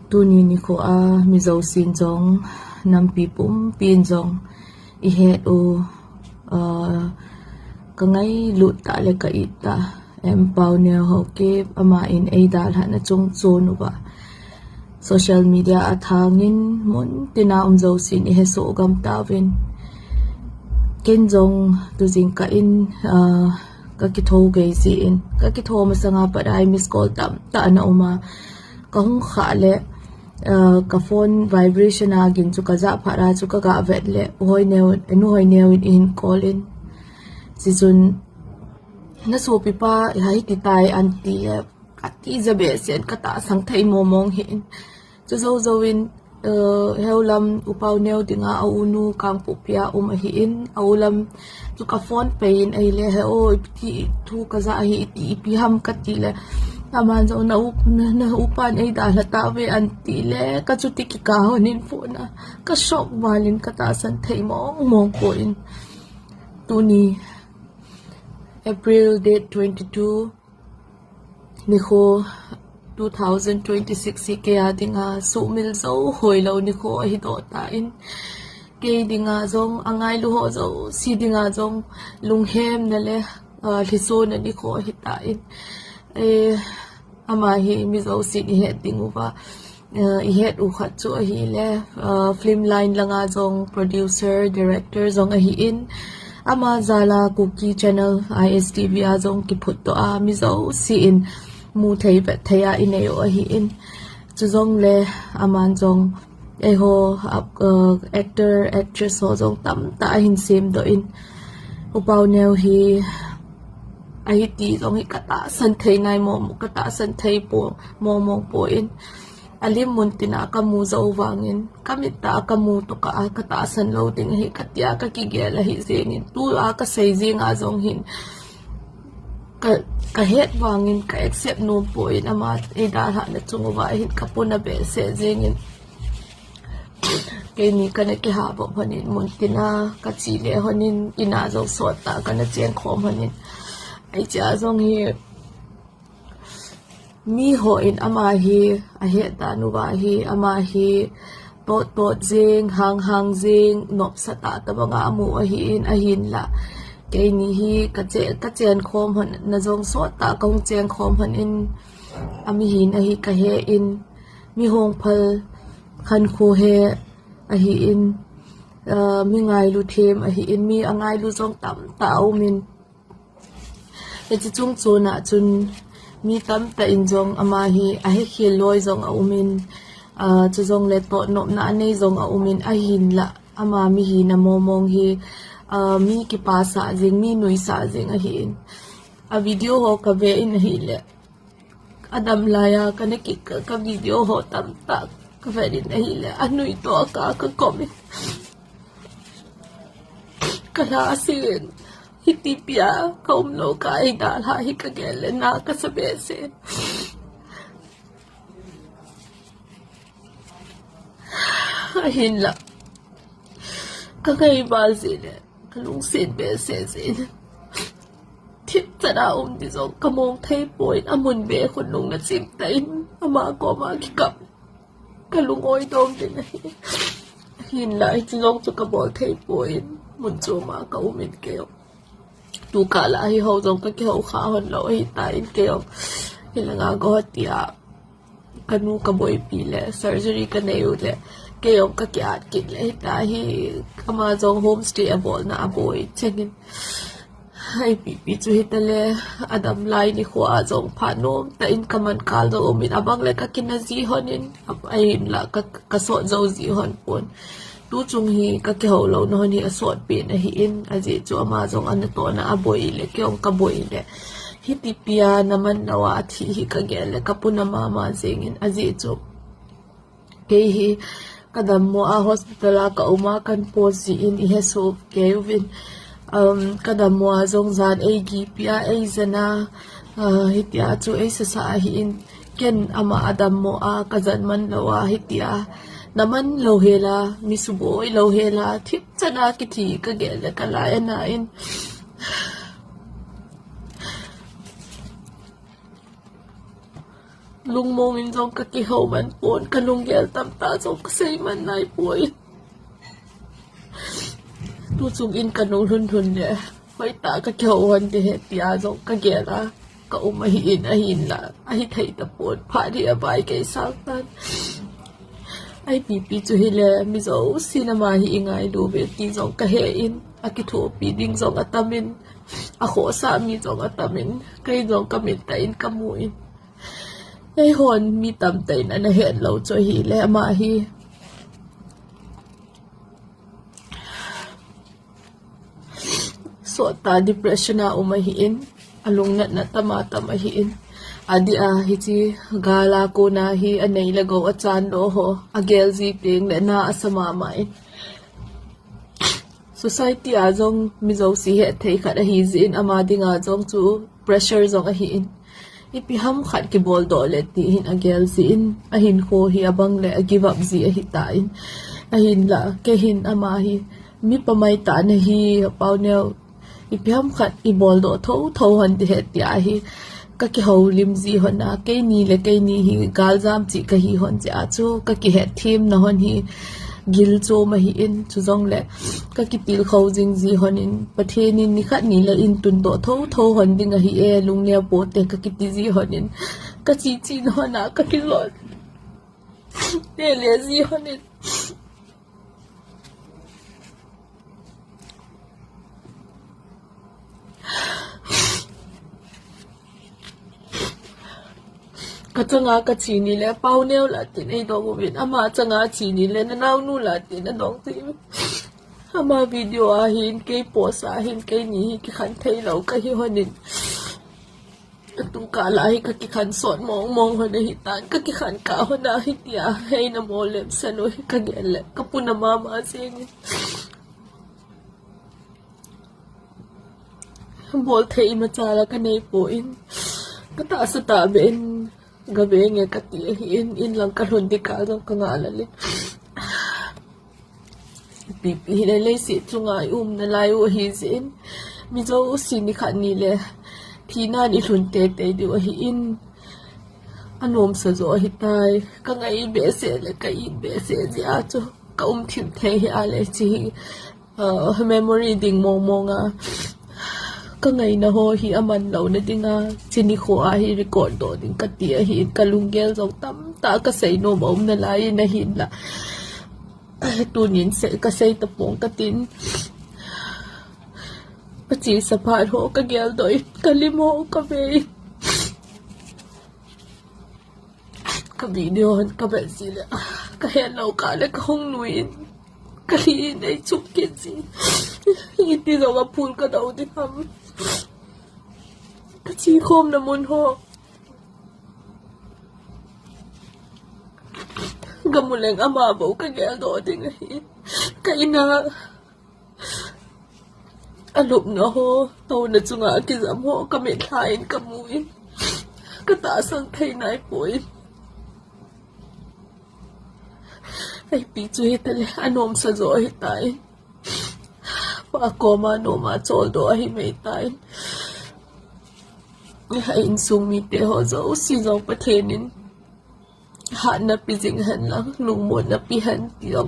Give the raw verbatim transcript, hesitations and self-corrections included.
Tuni nikho a mi jousen jong, nampi pumpin jong i het u, ah, ka ngailut tah le ka it tah, M Pauneo Haokip, ama in ei dalhahna chungchon uva social media a thangin mun tina um jousen i hesoh gam tauvin. Ken jong tu jingkah in, ah, ka kitho gei jeh in, ka kitho masanga pat a i miss call tamtah ana um a, ka hung khah le, ah, ka phone vibration a gin chu ka jah phat a chu ka ga vet le, Hoineo, Nu Hoineo in eihin call in. Chuchun, "Na sopipa hiti tai," an ti le, ka tija behseh in, ka tahsan thei mong mong hih in. Chu jou jou in, eh, heulam U Pauneo dinga a unu Kangpokpi a um ahin, a ulam chu ka phone pei in, ahile, "He o, ipi thu ka jah ahi," iti, "Ipi ham?" ka ti le, aman jong, "Na u, na, na upan ei dalha tauve," an ti le, ka chuti kikah hon in phone a ka shock val in, ka tahsan thei mong mong poi. Tuni April date twenty-two, nikho two thousand twenty-six hi kei a dinga sumil jou hoilou nikho ahi doh tan, kei dinga jong, a ngailu ho jouse dinga jong lunghemna le, ah, lhisona nikho ahi tan, eh, ama hi mi jousen i het ding uva, eh, i het u khat chu ahile, eh, film line langa jong producer, director jong ahin, ama jal a Kuki channel I S T V a jong kiphut doh a, mi jousen mu thei vet thei a i nei u ahin. Chujongle aman jong eiho, eh, actor, actress ho jong tamtah ahin sem doh in, U Pauneo hi ahiti jong hi ka tahsan thei nai mong, ka tahsan thei po, mong mong poi. Alim mun tina ka mu jou vangin, ka mit a ka mu tokah a ka tahsan lou ding ahi ka tia ka kigel ahi jengin, tua ka sei jing a jong hin, ka, ka het vangin ka accept nom poi, ama ei dalhahna chung uva hin ka puna behseh jengin. Keini kana kihah bop hon in, mun tina ka che le hon in, in a jong sot tah kana cheng khom hon in. Ahi che a jong hi, mi hon ama hi ahet dan uva hi, ama hi tot tot jeng, hang hang jeng, nopsa tah tah banga amu ahin, ahinla keini hi ka che, ka chen khom hon na jong sot tah ka hung cheng khom hon in, a mihem ahi ka he in, mi hongphal khankho he ahin, ah, mi ngailu them ahin, mi angailu jong tamtah aumin. Hiche chungchon a chun mi tamtah in jong ama hi ahe khel loi jong aumin, ah, chujongle tot nopna anei jong aumin, ahinla ama mihina mong mong hi, ah, mi kipasah jeng, mi nuisah jeng ahin. A video ho ka ve in ahile, adam laiya kana ki, ka, ka video ho tamtah ka ve in ahile, anui toh a ka, ka kom in. Ka lha asin, hiti pia ka um lou ka, ei dalha hi ka gel le na ka sa behseh. Ahinla, ka ngai val jeh le ka lungset behseh jeh in, thipchan a um ding jong ka mong thei poi, amun be khun lung na chim tah in ama koma kikap. Ka lung oi dom ding ahi. Hinla hiche jong chu ka bol thei poi, mun chom a ka um in kei jong. Tu kah lah hi ho jong ka kihou kha hon lou ahi tan kei jong. Hilanga go tia ka nu ka boipi le surgery ka nei u le, kei jong ka ki-at kit le hita hi, ama jong homestay a bolna a boi chengin. Ipi ipi chu hita le, adam lai nikho a jong phat nom tah in ka man kal jong um in, abang le ka kina ji hon in, ahinla ka, ka sot jou ji hon pon. Tu chung hi ka kihou louna hon hi asot pen ahin, ajeh chu ama jong ana tohna a boi le, kei jong ka boi le. Hiti pia na man lou a athi hi ka gel le, ka puna mama jeng in, ajeh chu kei hi ka dammo a hospital a ka um a kan post jeh in i hesoh kei uvin. Um, ka dammo a jong jan ei gipi a, ei jen a, ah, hitia chu ei sasa ahin, ken ama a dammo a ka jen man lou a, hitia na man lou hel a, mi suboi lou hel a, thipchan a kithi ka gel le ka lai ana in. lungmong in jong ka kihou man pon, ka lunggel tamtah jong ka sei man nai poi. Tuchung in ka nung lhun lhun le, hoitah ka kihou hon ding ahi tia jong ka gel a ka um ahi in, ahinla ahi thei tapon, phat hi abai kei sang tan. Ipi pi chu hile, mi jousen ama hi i ngailu uve ti jong ka he in, akithopi ding jong atam in, akhohsah mi jong atam in, kei jong ka mit tah in ka mu in. Eihon mi tamtah in ana het lou chu ahile, ama hi sot tah depression a um ahi in, alungnatna tam a tam ahi in. Adeh a hiche gal a kona hi anei le gou achan lou ho agel ji teng le na asa mama in. Society a jong mi jouse het thei khat ahi jeh in, ama dinga jong chu pressure jong ahi in. Ipi ham khat kibol doh le ti hin agel ji in, ahinkho hi abang le a give up ji ahi tan. Ahinla, kei hin ama hi mi pamai tah nahi, Pauneo, ipi ham khat i bol doh thotho hon ding ahi tia hi ka kihoulim ji hon a, keini le keini hi galjam cheh ka hi hon jeh a chu ka kihet themna hon hi gilchom ahi in, chujongle ka kitilkhou jing ji hon in, Pathen in nikhat ni le in tundoh thotho hon ding ahi e, lungneo pote ka kiti ji hon in, ka che chena hon a ka kilon tele ji hon in. Ka changa ka che ni le, Pauneo la tin eidong uvin, ama changa che ni le, na naonu la tin adong uvin. Ama video a hin, kei post a hin, keini hi kikhen thei lou ka hi hon in. Atu kah la hi ka kikhen sot mong mong hon ahi tan, ka kikhen kah hon ahi tia, hei na mo lem sa nu hi ka gel le, ka puna mama jeng in. Bol thei imacha la ka nei pon, ka tahsa tah beh in, ga ve nge ka ti ahi in, in lang ka lhun ding kah jong ka ngah lel in. Ipi pi hile leiset chunga i umna lai u ahi jeh in, mi jouse nikhat ni le thina in i lhun teitei diu ahi in, anomsa jo ahi tai. Ka ngai behseh le ka it behseh jeh a chu ka um thim thei hi a le hiche hi, ah, memory ding mong mong a ka ngaina ho hi aman louna dinga, hiche nikho a hi record doh ding ka ti ahi in, ka lunggel jong tamtah ka sei nom a um nalai in ahinla, tunin sei, ka sei tapong ka tin. Ka chesa phat ho ka geldoh in, ka lim ho ka ve in. Ka video hon ka vet ji le, ka het lou kah le ka hung nui in, ka lhi in ei chup kit ji. Iti jong a phul ka dou ding ham. Ka che khomna mun ho ga mu leng ama bou ka geldoh ding ahi. Ka in a alupna ho, touna chunga kijam ho, ka mit lha in ka mu in, ka tahsan thei nai poi. Ipi chu hita le, anomsa jo ahi tai. Pa koma nom a choldo ahi mai tai. A insung mite ho jouse jong Pathen in hatna pe jing hen lang, lungmonna pe hen ti jong